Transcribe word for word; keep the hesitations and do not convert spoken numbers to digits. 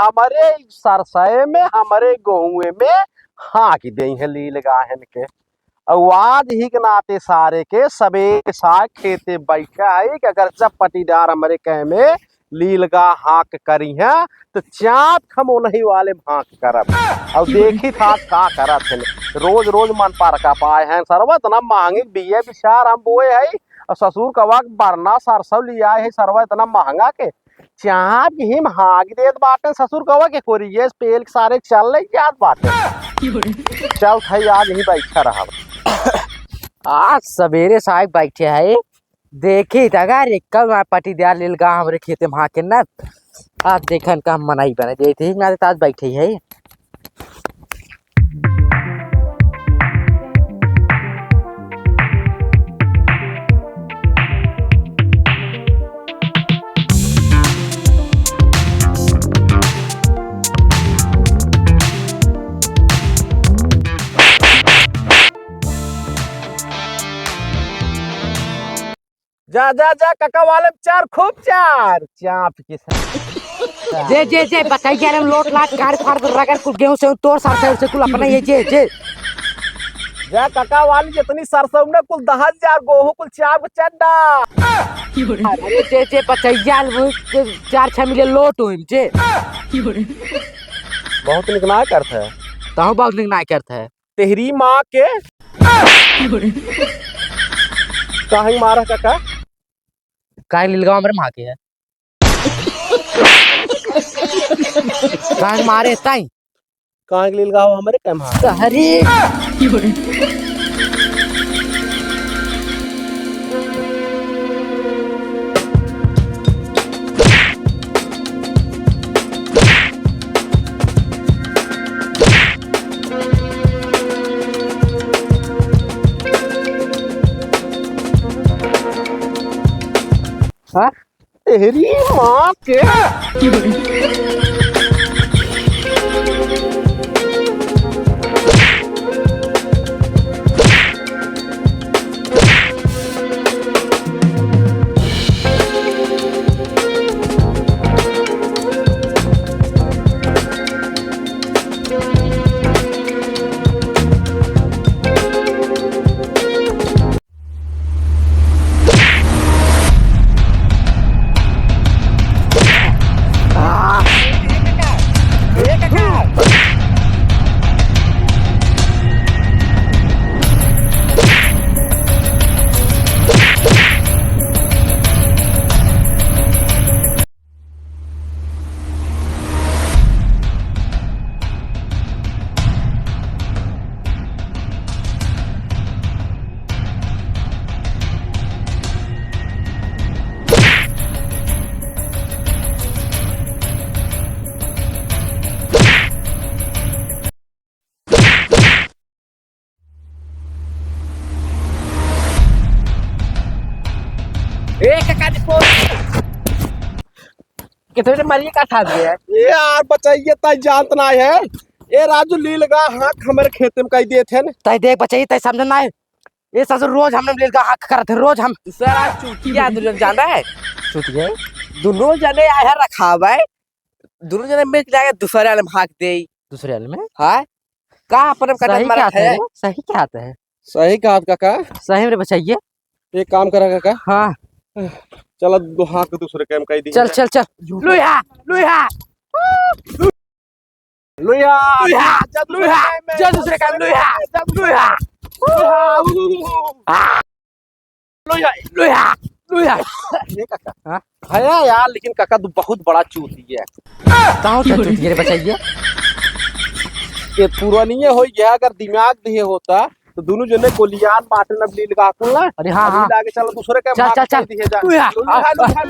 हमरे सरसों में, हमरे गेहूं में हाँक देइहैं लील गाहन के। अउ आज ही के नाते सारे के सबेरे साग खेते बैठा है कि अगर जब पटीदार हमरे कहे में लीलगा हाँक करिहैं, त चाप हम ओनही वाले भाँक करब। अउ देखी था का करत हैं, रोज रोज मन पर का पाए हैं। सरवा इतना महंगे बिया बिचार हम बोए है, अउ ससुर कवा के बरना सरसों लियाए है, सरवा इतना महंगा के चाप के हिम हाँक देत बाटे, ससुर कवा के कोरिये पेल के सारे चल ले जात बाटे। चल थई आज ही बैठा रहा। आज सबेरे साग बैठे है, देखी त अगर एक कल मा पटीदार लीलगा हमरे खेते में हाँके न, आज देखन का मनई बने, देखी ना त आज बैठे है। जा, जा, जा, कका वाले में चार, खूब चार। चाप के साथ। जे, जे, जे, बचैया रे, लोट लाट, गाड़ फाड़, रगड़, कुल गेहूं से तोर, सार से, से कुल अपना ये, जे, जे। जा, कका वाली जितनी सरसों में कुल दहस हजार, गोहूं कुल चाप के चड्डा। अरे, जे, जे, बचैया रे, वो, जे, चार छह मिले लोट होइम, जे। बहुत निक नाय करत है। तहु बहुत निक नाय करत है। तेहरी माँ के। काहे मारा काका? काहे लीलगाँव हमरे माँ के है? काहे मारे ताई? काहे लीलगाँव हमरे के माँ? अरे। हाँ? तेरी माँ के। ए, काका जी, फोन। कितने मारिए का था दिए? ए यार, बचैया, तै जानत नाहीं है। ए राजू, लीलगा हाँक हमरे खेते में कई देत है न। तै देख बचैया, तै समझ नाहीं। ए ससुर, रोज हमने लीलगा हाँक करत है, रोज हम। दूसरा चूतिया, दूसरा जाना है। चूतिया? दोनों जने आए हैं रखावे। दोनों जने मिल जाए, दूसरे वाले में हाँक दे। दूसरे वाले में? हाँ। का अपने कटन सही मारत कहत है है? रे, सही कहत है। सही कहत काका। सही में रे बचैया। एक काम करा काका। हाँ। चला दो हाँक दूसरे के हम कई दी चल, है। चल, चल। लुइहा, लुइहा। लुइहा, लुइहा, जब लुइहा, दूसरे के हम जब दूसरे के हम लुइहा, लुइहा। लुइहा। लुइहा, लुइहा, लुइहा। ये काका। हाँ? है यार, लेकिन काका तू बहुत बड़ा चूतिया है। कहाँ से चूतिया रे बचैया? ये पुरानिये होइ गया, अगर दिमाग दिहे होता तो दोनों जने गोलियान बाटे न लीलगा कुल ना। अरे हाँ, अभी हाँ। लागे चलो दूसरे के चल, मार चल, चल। दिहे जा। लुइहा। लुइहा, लुइहा।